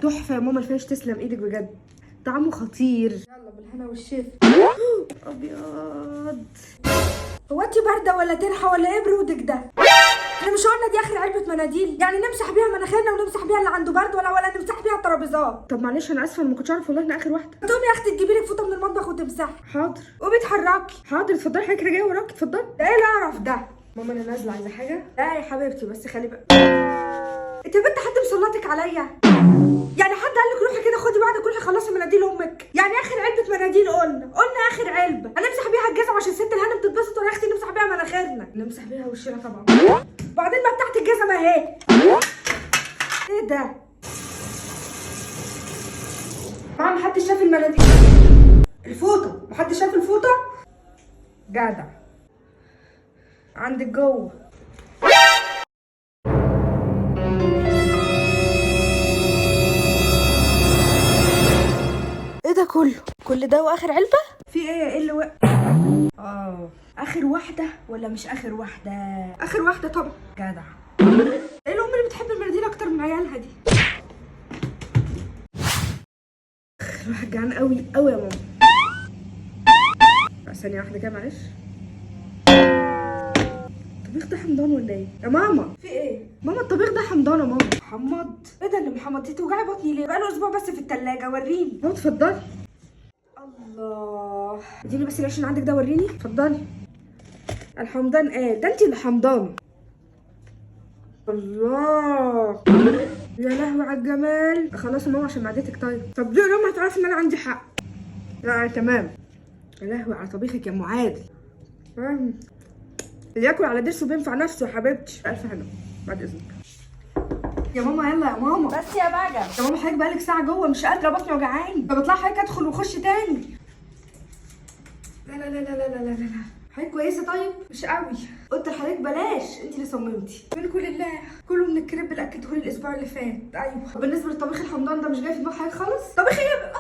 تحفة يا ماما الفاش، تسلم ايدك بجد، طعمه خطير. يلا بالهنا والشفا. ابيض. هو انت باردة ولا ترحه ولا ايه برودك ده؟ احنا مش قلنا دي اخر علبة مناديل؟ يعني نمسح بيها مناخيرنا ونمسح بيها اللي عنده برد ولا نمسح بيها الترابيزات؟ طب معلش انا اسفه، انا ما كنتش اعرف والله ان اخر واحدة. تقومي يا اختي تجيبي لك فوطه من المطبخ وتمسحي. حاضر. قومي اتحركي. حاضر اتفضلي حضرتك، انا جاية وراكي. اتفضلي. ده ايه القرف ده؟ ماما انا نازله، عايزه حاجة؟ لا يا حبيبتي بس خلي بالك. انت يا بنت حد مسلطك عليا؟ يعني حد قال لك روحي كده خدي بعضك روحي خلصي مناديل امك؟ يعني اخر علبة مناديل، قلنا اخر علبة هنمسح بيها الجزم عشان الست الهانم تتبسط، ولا يا اختي نمسح بيها مناخيرنا؟ نمسح بيها وشنا طبعا. بعدين ما بتاعت الجزم اهي. ايه ده؟ ما محدش شاف المناديل؟ الفوطه محدش شاف الفوطه؟ جدع عندك جوه. ايه ده كله؟ كل ده واخر علبة؟ في ايه؟ ايه اللي وقع؟ اخر واحدة ولا مش اخر واحدة؟ اخر واحدة طبعا. جدع. ايه الام اللي بتحب المناديل اكتر من عيالها دي؟ الواحد جعان قوي قوي يا ماما. ثانية واحدة كده معلش. الطبيخ ده حمضان ولا ايه؟ يا ماما في ايه؟ ماما الطبيخ ده حمضان يا ماما. حمض؟ ايه ده اللي محمض؟ دي توجعي بطني ليه؟ بقاله اسبوع بس في التلاجة. وريني. اهو اتفضلي. الله، اديني بس العيش اللي عندك ده وريني. اتفضلي. الحمضان قال ده انت اللي حمضان. الله يا لهوي على الجمال. خلاص يا ماما عشان معدتك. طيب طب دي اليوم هتعرفي ان انا عندي حق. لا تمام. يا لهوي على طبيخك يا ام عادل. اللي ياكل على ضرسه بينفع نفسه يا حبيبتي. الف هنا بعد اذنك يا ماما. يلا يا ماما. بس يا بقى يا ماما حضرتك بقالك ساعة جوه، مش قادرة، بطني وجعاني. طب اطلعي حضرتك ادخل واخش تاني. لا لا لا لا لا لا لا. حضرتك كويسة؟ طيب مش قوي. قلت لحضرتك بلاش، انت اللي صممتي. من كل الله، كله من الكريب اللي اكلته لي الاسبوع اللي فات. ايوه. بالنسبة للطبيخ الحمضان ده مش جاي في دماغ حضرتك خالص؟ طبيخ ايه؟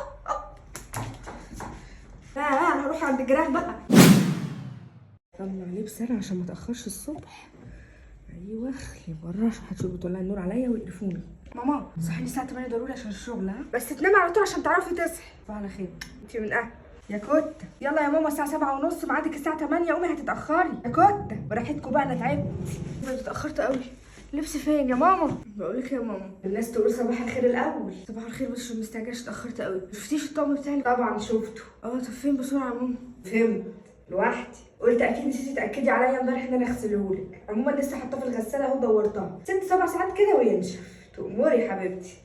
لا انا هروح عند الجيران بقى. طلع لبس انا عشان ما اتاخرش الصبح. ايوه خلي بره عشان هتشوف بتولع النور عليا ويقرفوني. ماما صحيني الساعة 8 ضروري عشان الشغل. ها بس تنامي على طول عشان تعرفي تصحي. صباح على خير. انت من اهل يا كوتة. يلا يا ماما الساعة 7:30 ميعادك الساعة 8، قومي هتتاخري يا كوتة. براحتكم بقى انا تعبت. اتاخرت قوي. لبس فين يا ماما؟ بقول لك يا ماما الناس تقول صباح الخير الاول. صباح الخير بس عشان مستعجلة اتاخرت قوي. شفتيش الطقم بتاعي؟ طبعا شفته. طب فين بسرعة يا ماما؟ فهمت لوحدي. قلت اكيد نسيتي تاكدي عليا امبارح ان انا اغسلهولك. عموما لسه حاطاه في الغسالة اهو، دورتها 6 7 ساعات كده وينشف. تأمري يا حبيبتي.